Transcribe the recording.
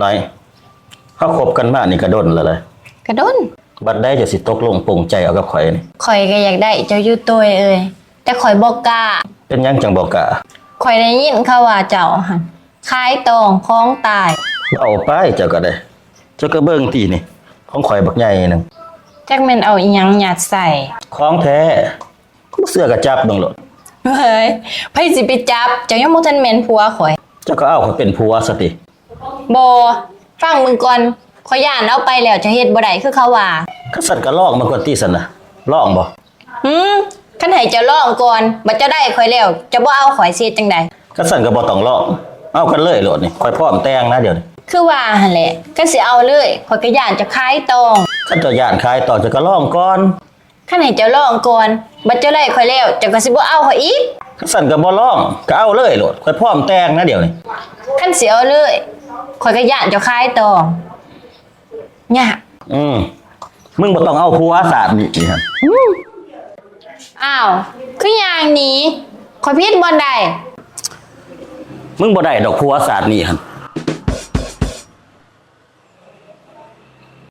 ນ້ອຍ, ເຮົາຄົບກັນມານີ້ກະດົນແລ້ວເດ້. ກະດົນ? ບັດໃດເຈົ້າຊິຕົກລົງປົງໃຈເອົາກັບຂ້ອຍນີ້? ຂ້ອຍກະຢາກໄດ້ເຈົ້າຢູ່ໂຕຍເອີຍ, ແຕ່ຂ້ອຍບໍ່ກ້າ. ເປັນຫຍັງຈັ່ງບໍ່ກ້າ? ຂ້ອຍໄດ້ຍິນເຂົາວ່າເຈົ້າຫັ້ນຂາຍຕ້ອງຂອງຕາຍ. ເວົ້າໄປເຈົ້າກະໄດ້. ເຈົ້າກະເບິ່ງຕິນີ້, ຂອງຂ້ອຍບັກໃຫຍ່ໜຶ່ງ. ຈັກແມ່ນເອົາອີ່ຫຍັງຍັດໃສ່. ຂອງແທ້. ບໍ່ເຊື່ອກະຈັບເບິ່ງໂລດ. ເຮີ້ຍ, ໃຜຊິໄປຈັບ? ເຈົ້າຍັງບໍ່ທັນແມ່ນຜົວຂ້ອຍ. ເຈົ້າກະເອົາຂ້ອຍເປັນຜົວຊະຕິ. ບໍ່, ຟັງເບິ່ງກ່ອນ, ຂ້ອຍຢ້ານເອົາໄປແລ້ວເຈົ້າເຮັດບໍ່ໄດ້ຄືເຂົາວ່າ. ຄັນຊັ້ນກະລອງເບິ່ງກ່ອນຕິຊັ້ນນະ, ລອງບໍ່? ຫືມ, ຄັນໃຫ້ເຈົ້າລອງກ່ອນ, ບັດເຈົ້າໄດ້ຂ້ອຍແລ້ວ ເຈົ້າບໍ່ເອົາຂ້ອຍຊິເຮັດຈັ່ງໃດ? ຄັນຊັ້ນກະບໍ່ຕ້ອງລອງ, ເອົາກັນເລີຍໂລດນີ້, ຂ້ອຍພ້ອມແຕ່ງນະດຽວນີ້. ຄືວ່າຫັ້ນແຫຼະ, ຄັນຊິເອົາເລີຍ ຂ້ອຍກະຢ້ານເຈົ້າຂາຍຕ້ອງ. ຄັນເຈົ້າຢ້ານຂາຍຕ້ອງ ເຈົ້າກະລອງກ່ອນ. ຄັນໃຫ້ເຈົ້າລອງກ່ອນ, ບັດເຈົ້າໄດ້ຂ້ອຍແລ້ວ ເຈົ້າກະຊິບໍ່ເອົາຂ້ອຍອີກ. ຄັນຊັ້ນກະບໍ່ລອງ, ກະເອົາເລີຍໂລດ, ຂ້ອຍພ້ອມແຕ່ງນະດຽວນີ້. ຄັນຊິເອົາເລີຍ, ຂ້ອຍກະຢ້ານເຈົ້າຂາຍຕ້ອງ. ຍາກ. ອືມ, ມຶງບໍ່ຕ້ອງເອົາຜົວຊາດນີ້ຫັ້ນ. ອ້າວ, ຄືຍ່າງໜີ? ຂ້ອຍຜິດບ່ອນໃດ? ມຶງບໍ່ໄດ້ດອກຜົວຊາດນີ້ຫັ້ນ.